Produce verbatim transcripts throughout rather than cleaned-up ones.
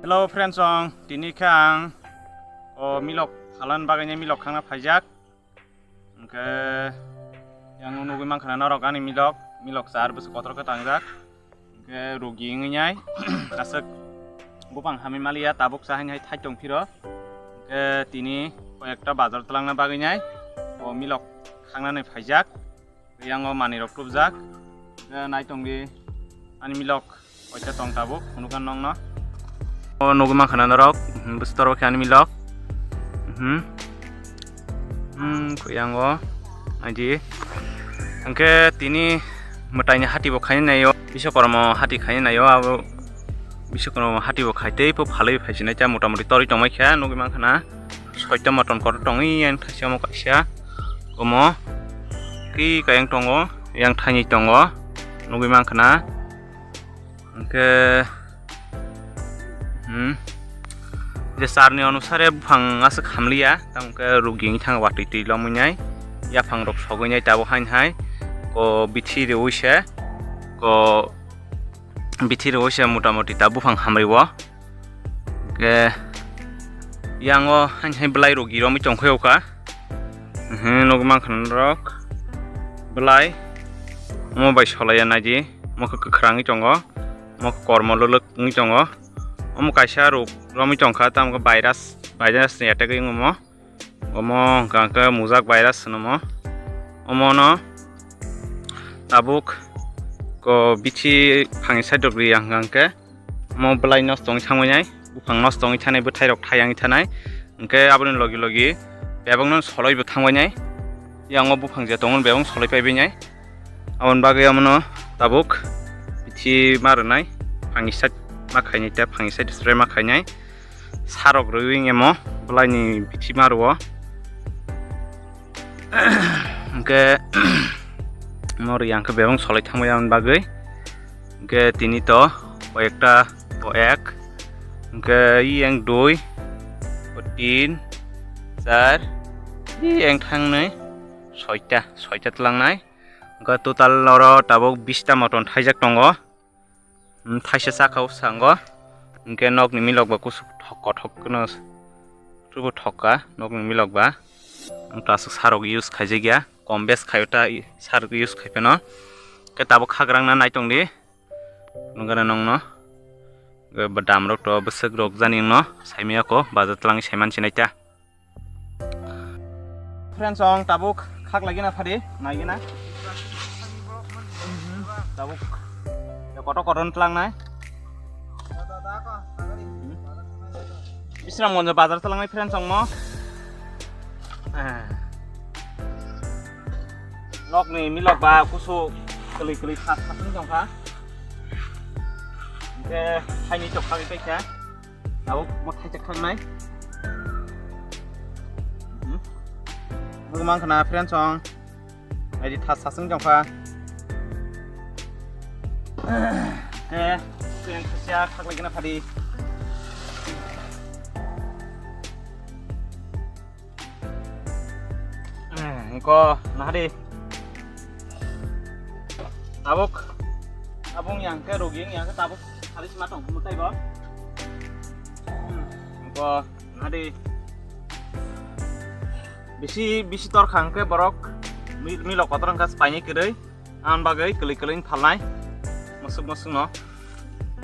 Hello friends, ong tini khe ang o milok phalan bagwi milok khangna phaijak. Hwnkhe yang nugwi mankha na norok ani milok, milok char bwswk kotor khe tangjak. Hwnkhe rugi wngwi nai aswk buphang hamwi maliya, tabuk cha haini hai thai tong phiro. Hwnkhe tini koi ekta bazar twlangna bagwi nai o milok khangnani phaijak. Yang o manwi rok tubjak. Hwnkhe nai tongdi ani milok. Koita tong tabuk, phunukha nokno. O nugwi mankha na norok, hmm, bwswk tor o khe ani milok. Hmm. Hmm, khuyango. Aji. Hwnkhe tini mwtaini hati bo khaina naio. Biswakormo hati khaina naio, abo Biswakormo hati bo khai tei phalwi phaisinai ta motamoti torwi tongmai kha, nugwi mankha na. Soita motom kotor tongwi yang thaisa omo kaisa. Omo. Ki kayang tongo, yang thaini tongo. Nugwi mankha na. Hwnkhe, hmm, je charni onusare buphang aswk hamliya, tamo khe rugi wngwi thango watwi twi lomwi nai, yaphang rok sogwi nai tabuk haini hai, ko bithi rwui se, ko bithi rwui se motamoti ta buphang hamri o. Hwnkhe, yango haini hai bwlai rugi romwi tongkhe oka. Mhm, nugwi mankha norok. Bwlai. Omo bai solaiya naidi. Omo khe kwkhwrangwi tongo. Omo khe kormo lwlwk wngwi tongo. Omo kaisa ruk romwi tongkha, tamo khe virus, virus ni attack wngwi omo. Omo hwnkha khe mujak virus hwno omo. Omono tabuk ko bithi phangni side rok riya hwnkha khe. Omo bwlai nosto wngwi thangwi nai, buphang nosto wngwi thanai, bwthai rok thai wngwi thanai. Hwnkhe aboni logi logi bebakno soloi bo thangbai nai. Yango buphang je tongo bebak soloi paibai nai. Aboni bagwi omono tabuk bithi ma rwnai, phangni side ma khainai ta, phangni side spray ma khainai. Sarok rwi wng emo bwlaini bithi ma rwo. Hwnkhe mori ang khe bebak solai thangbai aboni bagwi. Hwnkhe tini to o ekta, o ek, hwnkhe yang dui, o tin, char, yang thangnwi, soita, soita twlangnai. Hwnkhe total oro tabuk bista motom thaijak tongo. Hmm, thaisa sakha o sango. Hwnkhe nokni milok ba kusuk thok kothok kheno. Tubo thokka nokni milok ba. Ang to aswk sarok use khaijakya. Kom bes khaio ta i-, sarok use khai phano. Khe tabuk khagrang na naitong di. Nungkha na nongno. Ba dam rok to bwswk rok jani wngno. Saimaya ko bazar twlang saiman sinai ta. Friends, ong tabuk khak lagi na phadi, nai gina. Tabuk ya kotor kotor tlang nai. Bisram Gonjo bazar tlang nai, friends, ong mo. Eh. Nok ni milok ba kusu keli keli khat khat ni jong kha. Oke, hai ni chok kha bai kha. Tabuk mo thai chak thang nai. Hmm. Nugwi mankha na friends, ong. Ai di thas sasung jong pha. Eh, kuyang khasia khak lagi na phadi. Eh, engko nahadi. Tabuk. Tabung yang ke rugi yang ke tabuk. Habis matong mutai bo. Hmm, engko nahadi. Bisi bisi tor khang ke borok mi-, milok kotor wngkha spaini kwrwi. Ang bagwi kwlwi kwlwi phalnai. Musuk musuk no.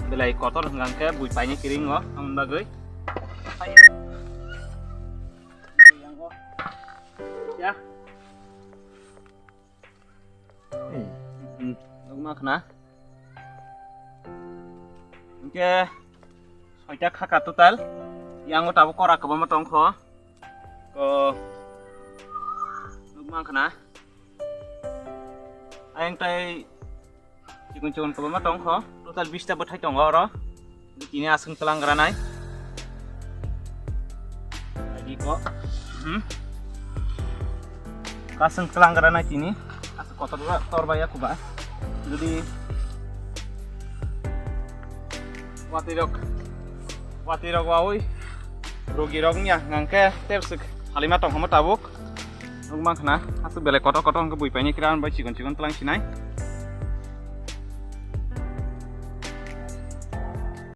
Belai kotor hwnkha khe bui paini kiringo ang bagwi. Ya. Hmm, nukma khna. Hwnkhe soita khaka total. Yango tabuk kora kwbangma tongkho. Ko nukma khna. Ayang tai chikon chikon kwbangma tongkho. Total bista bwthai tongo oro. Tini aswng twlang granai. Agi ko. Hmm. Kaswng twlang granai tini. Aswk kotor tor bai ya kuba. Jodi watwi rok, watwi rok wawi. Rogi rok nya ngangke tebswk halima tongkho mo tabuk. Nukma khna aswk belai kotor kotor hwnkhe bui paini kira bai chikon chikon twlang sinai.